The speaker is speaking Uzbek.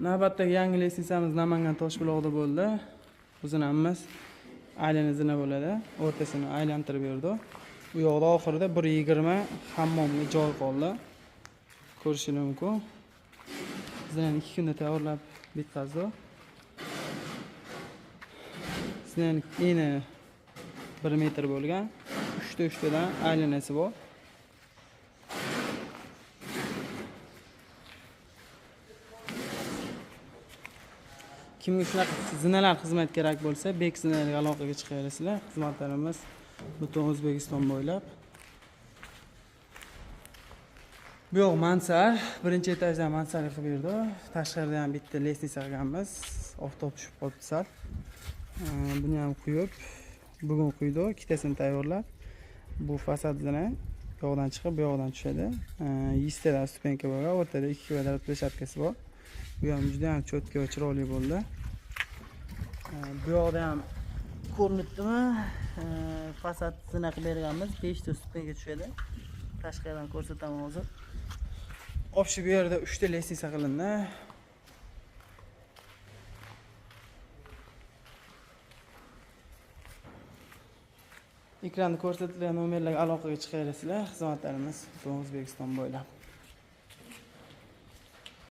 Navbatdagi yangi lestnitsamiz Namangan Toshbulog'ida bo'ldi. Bu zinamiz aylana zina bo'ladi. O'rtasini aylantirib berdi. U yoqda oxirida 1.20 hammomga joy qoldi. Ko'rishingiz mumkin. Zinani 2 kunda tayyorlab bitkazdi. Zinani eni 1 metr bo'lgan. 3ta aylanasi bor. Kimga shunaqa zinalar xizmat kerak bo'lsa, Bek zinalarga aloqaga chiqaverasizlar. Xizmatlarimiz butun O'zbekiston bo'ylab. Bu yoq mansar, birinchi etajdan mansar qilib berdi. Tashqarida ham bitta lestnitsa qilganmiz. Oftob tushib qoldi sal. Buni ham quyib, bugun quydi, ikkitasini tayyorlab. Bu fasad zina bu yoqdan chiqib, bu yoqdan tushadi. 100 tadan stupenka bor, o'rtada 2 kvadrat plashadkasi bor. Bu ham juda ham cho'tka va chiroyli bo'ldi. Bu yoqda ham ko'rinibdimi? Fasad zina qilib berganmiz. 5 ta stupenka tushadi. Tashqaridan ko'rsataman hozir. Общий bu yerda 3 ta lestnitsa qilindi. Ekranda ko'rsatilgan nomerlarga aloqaga chiqaverasizlar. Xizmatlarimiz butun O'zbekiston bo'ylab.